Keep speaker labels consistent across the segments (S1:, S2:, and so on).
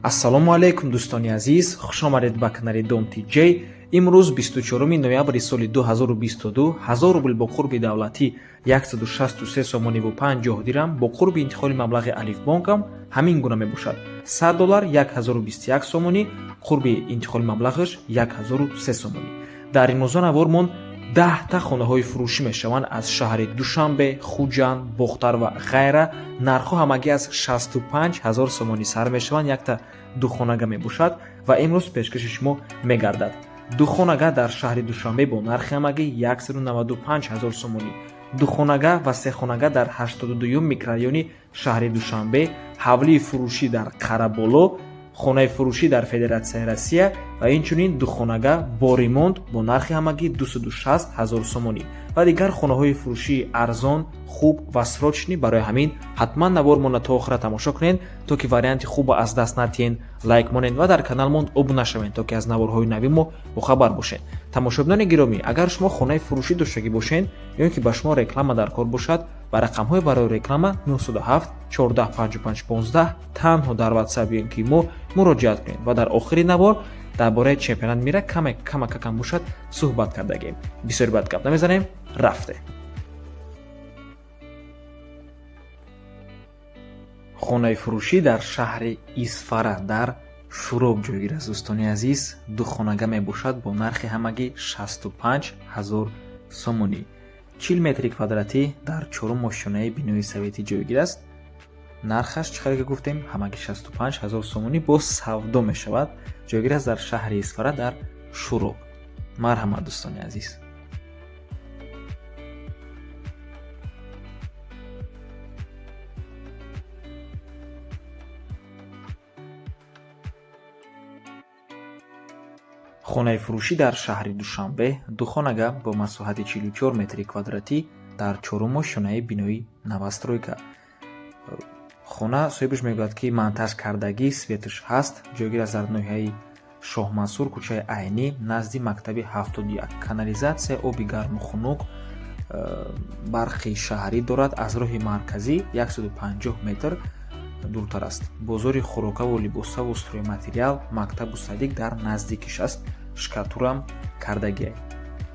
S1: Ассалому алайкум, дӯстони азиз, хушомадед ба канали Дом ТJ. Имрӯз 24 ноябри соли 2022, 1000 рубл бо қурби давлатӣ 163 сомониву 50 дирам, бо қурби интиқоли маблағи Алифбонкам ҳамин гуна мебошад. 100 доллар 1021 сомонӣ, қурби интиқоли маблағаш 1003 сомонӣ. Дар имрӯза навормон 10та хонаҳои фурӯшӣ мешаванд аз шаҳри Душанбе, Хуҷанд, Бохтар ва ғайра. Нархҳо ҳамагӣ аз 65 ҳазор сомонӣ сар мешаванд. Якта духонага мебошад ва имрӯз пешкаши шумо мегардад. Духонага дар шаҳри Душанбе бо нархи ҳамагӣ 195 ҳазор сомонӣ, духонага ва сехонага дар 82-юм микрорайони шаҳри Душанбе, ҳавлии фурӯшӣ дар Қараболо, хонаи фурӯшӣ дар Федератсияи Россия ва инчунин духонага бо ремонт бо нархи ҳамагӣ 260 ҳазор сомонӣ ва дигар хонаҳои фурӯшии арзон, хуб ва срочный. Барои ҳамин ҳатман навормонро то охира тамошо кунед, то ки варианти хубро аз даст натиҳен. Лайк монед ва дар каналмон обуна шавед, то ки аз наворҳои нави мо бохабар бошед. Тамошобинони гиромӣ, агар шумо хонаи фурӯшӣ доштагӣ бошед ё ин ки ба шумо реклама дар кор бошад, ба рақамҳои барои реклама 907 14 55 15 танҳо дар WhatsApp ё ин ки мо муроҷиат кунед. Ва дар охири навор дар бораи чемпионат мира каме камакакам бошад суҳбат кардагем. Бисёри бад гап намезанем, рафте. Хонаи фурӯшӣ дар шаҳри Исфара, дар Шуроб ҷойгир аст, дӯстони азиз. Духонага мебошад бо нархи ҳамагӣ 65 ҳазор сомонӣ, 40 метри квадратӣ, дар чорум ошёнаи бинои советӣ ҷойгир аст. Нархаш, чӣ хеле ки гуфтем, ҳамагӣ 65 ҳазор сомонӣ, боз савдо мешавад. Ҷойгир аст дар шаҳри Исфара, дар Шуроб. Марҳамат, дӯстони азиз. Хонаи фурӯшӣ дар шаҳри Душанбе, духонага бо масоҳати 44 метри квадратӣ дар чорум ошёнаи бинои новостройка. Хона, соҳибаш мегӯяд, ки монтаж кардагӣ, светаш ҳаст. Ҷойгир аст дар ноҳияи Шоҳмансур, кӯчаи Айнӣ, назди мактаби 71. Канализатсия, оби гарму хунук, барқи шаҳрӣ дорад. Аз роҳи марказӣ 150 метр дуртар аст. Бозори хӯрокаву либосаву стройматериал, мактабу садик дар наздикиш аст. Штукатурам кардагиай.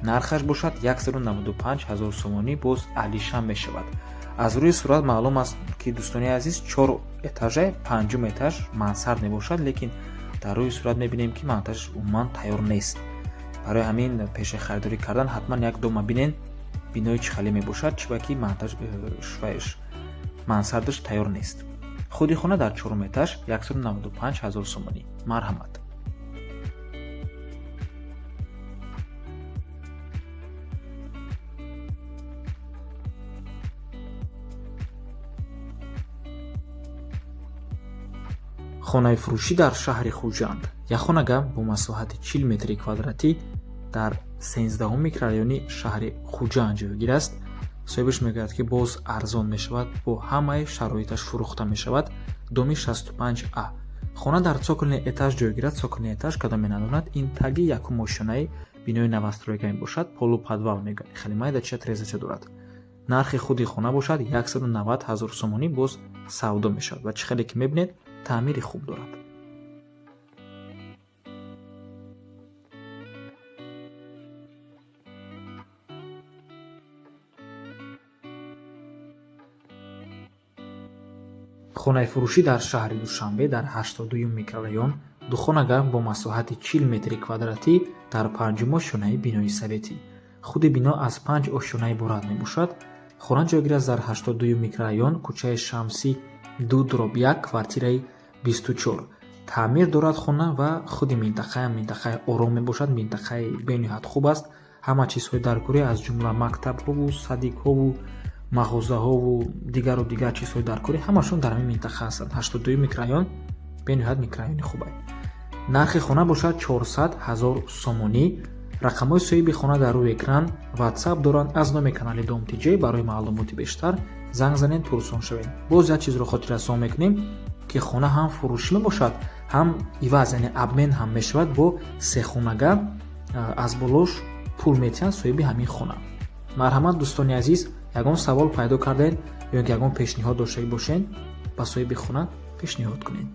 S1: Нархаш бошад 195 ҳазор сомонӣ, боз алишам мешавад. Аз рӯи сурат маълум аст, ки, дӯстони азиз, чор этажа, панҷум этаж мансард мебошад, лекин дар рӯи сурат мебинем, ки монтажаш умуман тайёр нест. Барои ҳамин пеши харидорӣ кардан ҳатман як дома бинен, бинои чӣ хеле мебошад, чиба ки монтаж мансардаш тайёр нест. Худи хона дар чорум этаж, 195 ҳазор сомонӣ. Марҳамат. Хонаи фурӯшӣ дар шаҳри Хуҷанд, якхонага бо масоҳати 40 метри квадратӣ дар 13-ум микрорайони шаҳри Хуҷанд ҷойгир аст. Соҳибаш мегӯяд, ки боз арзон мешавад, бо ҳамаи шароиташ фурӯхта мешавад. Доми 65 а. Хона дар цокольный этаж ҷойгир аст. Цокольный этаж, кадоме надонад, ин таги якум ошёнаи бинои новостройка мебошад, полуподвал мегӯянд, хеле майдача, трезача дорад. Нархи худи хона бошад 190 ҳазор сомонӣ, боз савдо мешавад. Ва чӣ хеле ки мебинед, таъмири хуб дорад. Хонаи фурӯшӣ дар шаҳри Душанбе, дар 82-юм микрорайон, духонага бо масоҳати 40 метри квадратӣ дар панҷум ошёнаи бинои советӣ. Худи бино аз панҷ ошёна иборат мебошад. Хона ҷойгир аст дар 82-юм микрорайон, кӯчаи Шамсӣ 2/1, квартираи 24. Таъмир дорад хона ва худи минтақаам минтақаи ором мебошад, минтақаи бениҳоят хуб аст. Ҳама чизҳои даркорӣ, аз ҷумла мактабҳову садикҳову мағозаҳову дигару дигар чизҳои даркорӣ, ҳамашон дар ҳамин минтақа ҳастанд. 82-юм микрорайон бениҳоят микрорайони хубай. Нархи хона бошад 400 ҳазор сомонӣ. Рақамҳои соҳиби хона дар рӯи экран, WhatsApp доранд. Аз номи канали Дом ТJ барои маълумоти бештар занг занед, пурсон шавед. Боз як чизро хотиррасон мекунем, ки хона ҳам фурӯшӣ мебошад, ҳам иваз, яъне обмен ҳам мешавад бо сехонага, аз болош пул метиҳанд соҳиби ҳамин хона. Марҳамат, дӯстони азиз, ягон савол пайдо кардед ё ин ки ягон пешниҳод доштагӣ бошед, ба соҳиби хона пешниҳод кунед.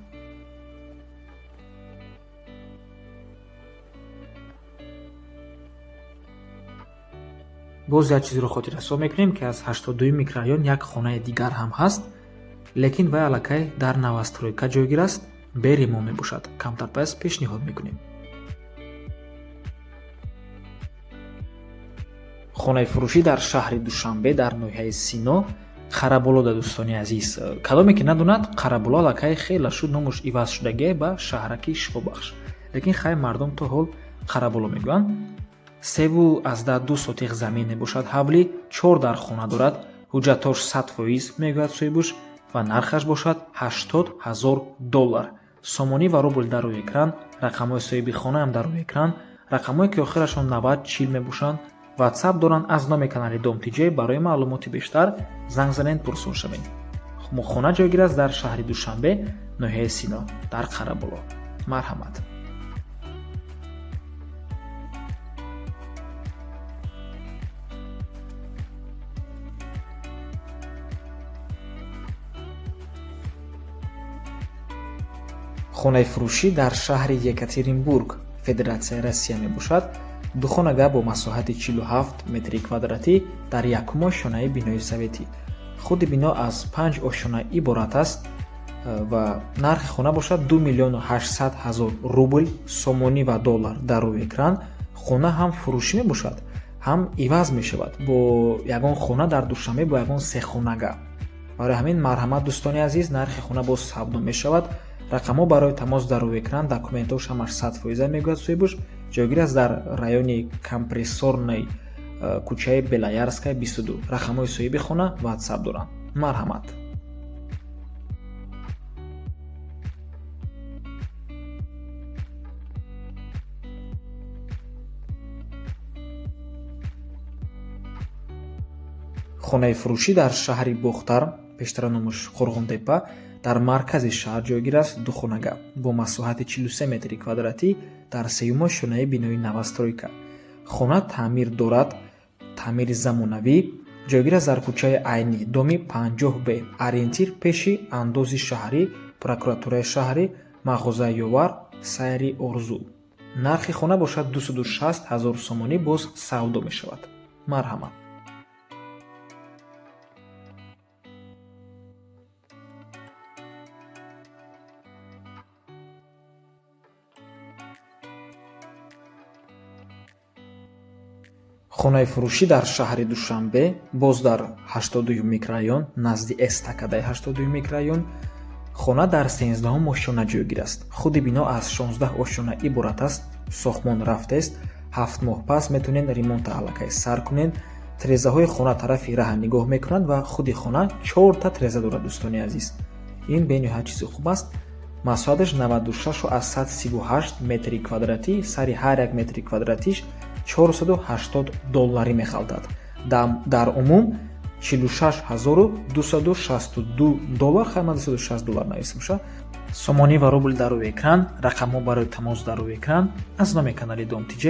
S1: Боз як чизро хотиррасон мекунем, ки аз 82 микрорайон як хонаи дигар ҳам ҳаст, лекин вай аллакай дар новостройка ҷойгир аст, бе ремонт мебошад. Камтар пас пешниҳод мекунем. Хонаи фурӯшӣ дар шаҳри Душанбе дар ноҳияи Сино, Қараболода. Дӯстони азиз, кадоме ки надонад, Қараболо аллакай хеле шуд номуш иваз шудагие ба шаҳраки Шифобахш, лекин хай мардум то ҳол Қараболо мегӯянд. 3,2 сотих замин мебошад, ҳавлӣ, 4 дар хона дорад, ҳуҷҷатош 100% мегӯяд соҳибуш, ва нархаш бошад 80 000 доллар. Сомонӣ ва рубл дар рӯи экран, рақамҳои соҳиби хонаам дар рӯи экран, рақамҳое ки охирашон 90 40 мебошанд, WhatsApp доранд. Аз номи канали Дом ТЖ барои маълумоти бештар занг занед, пурсон шавед. Хона ҷойгир аст дар шаҳри Душанбе, ноҳияи Сино, дар Қараболо. Марҳамат. Хонаи фурӯшӣ дар шаҳри Екатеринбург, Федератсияи Россия мебошад. Духонага бо масоҳати 47 метри квадратӣ дар якум ошёнаи бинои советӣ. Худи бино аз 5 ошёна иборат аст ва нархи хона бошад 2 миллиону 800 ҳазор рубл. Сомонӣ ва доллар дар рӯи экран. Хона ҳам фурӯшӣ мебошад, ҳам иваз мешавад бо ягон хона дар Душанбе, бо ягон сехонага. Барои ҳамин марҳамат, дӯстони азиз, нархи хона боз савдо мешавад. Рақамҳо барои тамос дар рӯи экран, документҳош ҳамаш 100% мегӯяд соҳибуш. Ҷойгир аст дар райони Компрессорный, кӯчаи Белоярская 22. Рақамҳои соҳиби хона WhatsApp доранд. Марҳамат. Хонаи фурӯшӣ дар шаҳри Бохтар, пештара номуш Қурғонтепа, дар маркази шаҳр ҷойгир аст. Духонага бо масоҳати 43 метри квадратӣ дар сеюм ошёнаи бинои новостройка. Хона таъмир дорад, таъмири замонавӣ. Ҷойгир аст дар кӯчаи Айнӣ, доми 50 Б, ориентир пеши андози шаҳрӣ, прокуратураи шаҳрӣ, мағозаи Ёвар, сайри Орзу. Нархи хона бошад 260 ҳазор сомонӣ, боз савдо мешавад. Марҳамат. Хонаи фурӯшӣ дар шаҳри Душанбе, боз дар 82 микрорайон, назди эстакадаи 82 микрорайон. Хона дар 13 ошёна ҷойгир аст. Худи бино аз 16 ошёна иборат аст. Сохтмон рафтест, 7 моҳ пас метавонед ремонта аллакай сар кунед. Трезаҳои хона тарафи раҳа нигоҳ мекунанд ва худи хона 4та треза дорад, дӯстони азиз. Ин бениҳоят чизи хуб аст. Масоҳаташ 96,38 метри квадратӣ, сари ҳар як метри квадратиш 480 долларӣ мехалтад. Дар умум 46262 доллар. Хай, ман 260 доллар нависемша. Сомонӣ ва рубл дар рӯи экран, рақамҳо барои тамос дар рӯи экран. Аз номи канали Дом ТЖ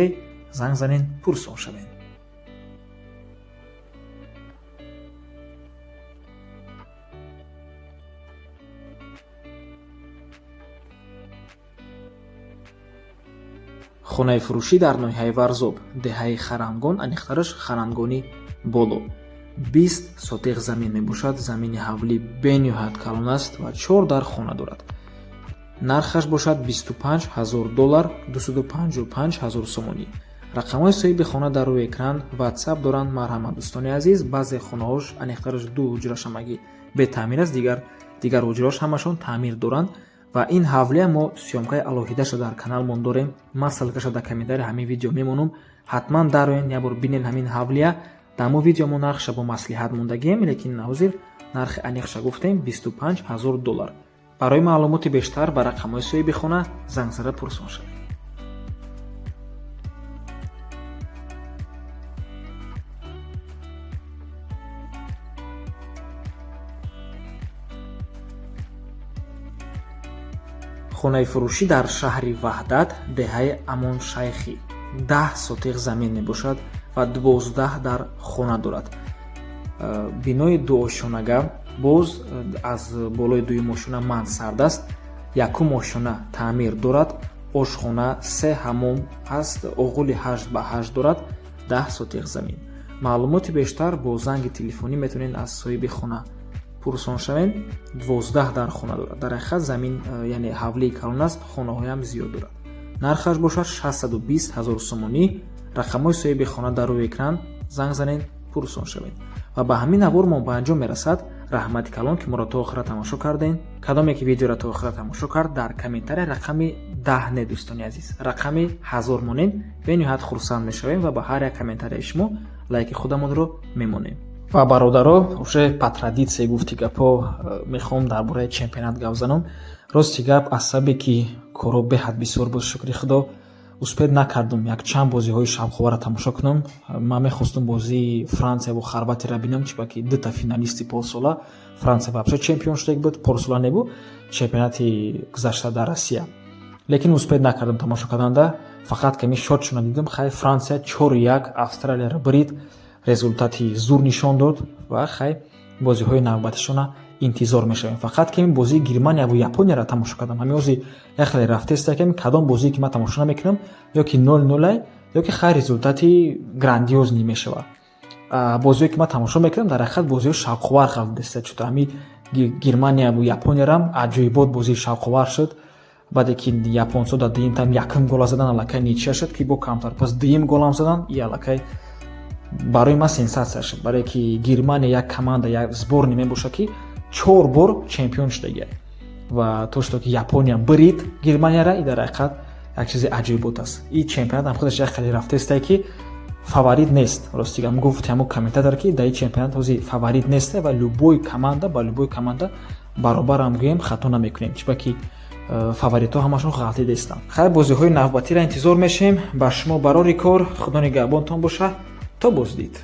S1: занг занед, пурсон шавед. Хонаи фурӯшӣ дар ноҳияи Варзоб, деҳаи Харангон, аниқтараш Харангони боло, 20 сотиқ замин мебошад. Замини ҳавлӣ бениҳоят калон аст ва 4 дар хона дорад. Нархаш бошад 25 ҳазор доллар, 255 ҳазор сомонӣ. Рақамҳои соҳиби хона дар рӯи экран, WhatsApp доранд. Марҳамат, дӯстони азиз. Баъзе хонаҳош, аниқтараш ду ҳуҷраш ҳамагӣ бетаъмир аст, дигар ҳуҷраҳош ҳамашон таъмир доранд. Ва ин ҳавлия мо съёмкаи алоҳидаша дар каналмон дорем. Ман ссылкаша дар комментарии ҳамин видео мемонам. Ҳатман дароен, як бор бинен ҳамин ҳавлия. Дар мо видео мо нархша бо маслиҳат мондагием, лекин ҳозир нархи аниқша гуфтем: 25 ҳазор доллар. Барои маълумоти бештар ба рақамҳои соҳиби хона занг зада пурсон шавед. Хонаи фурӯшӣ дар шаҳри Ваҳдат, деҳаи Амоншайхӣ, 10 сотиқ замин мебошад ва 12 дар хона дорад. Бинои дуошёнага, боз аз болои дуюм ошёна мансард аст. Якум ошёна таъмир дорад, ошхона, се ҳамом аст, оғули 8 ба 8 дорад, 10 сотиқ замин. Маълумоти бештар бо занги телефонӣ метавонед аз соҳиби хона пурсон шавед. 12 дар хона дорад. Дар ҳақиқат замин, яъне ҳавлии калон аст, хонаҳоям зиёд дорад. Нархаш бошад 620 ҳазор сомонӣ. Рақамҳои соҳиби хона дар рӯи экран, занг занед, пурсон шавед. Ва ба ҳамин навор мо ба анҷом мерасад. Раҳмати калон, ки моро то охира тамошо кардем. Кадоме ки видеоро то охира тамошо кард, дар комментария рақами 10 не, дӯстони азиз, рақами 1000 монед, бениҳоят хурсанд мешавем ва ба ҳар як комментарияи шумо лайки худамонро мемонем. Ва бародаро, уже по традиция, гуфти гапҳо, мехоҳам дар бораи чемпионат гап занам. Рости гап, аз сабабе ки корҳо беҳад бисёр буд, шукри Худо, успеть накардам якчанд бозиҳои шавқоварро тамошо кунам. Ман мехостам бозии Франсия бо Хорватияро бинам, чунки дута финалисти порсола. Франсия вообще чемпион шуда буд, порсола небу, чемпионати гузашта дар Россия, лекин успеть накардам тамошо карданда, фақат ками счётшона дидам. Хай, Франсия 4-1 Австралияро бирид, результати зур нишон дод ва хай, бозиҳои навбатишона интизор мешавем. Фақат ки бозии Германия ва Японияро тамошо кардам. Ҳамин ози як хеле рафтеста, ки кадом бозие ки ман тамошо намекунам, ё ки 0-0, ё ки хай, результати грандиозный мешавад. Бозиҳое ки ман тамошо мекунам, дар ҳақиқат бозиҳо шавқовар ғалтиста. Чуто ҳами Германия ва Япониярам аҷоибот бозии шавқовар шуд. Баъде ки японсо дар дуюм тайм якум гола задан, аллакай ничья шуд, ки бо камтар пас дуюм голам задан, и аллакай барои ман сенсатсия шуд, барое ки Германия як команда, як сборный мебошад, ки чор бор чемпион шудагиа, ва то что ки Япония бирид Германияра, и дар ҳақиқат як чизи аҷоибот аст. И чемпионатам худаш як хеле рафтестае, ки фаворит нест. Рости гап, гуфт ҳамо комментатор, ки дар ин чемпионат ҳози фаворит нест ва любой команда ба любой команда баробарам гӯем, хато намекунем, чунки фаворитҳо ҳамашон ғалтидестанд. Хайр, бозиҳои навбатиро интизор мешавем. Ба шумо барори кор, Худо нигаҳбонтон бошад, то боздид.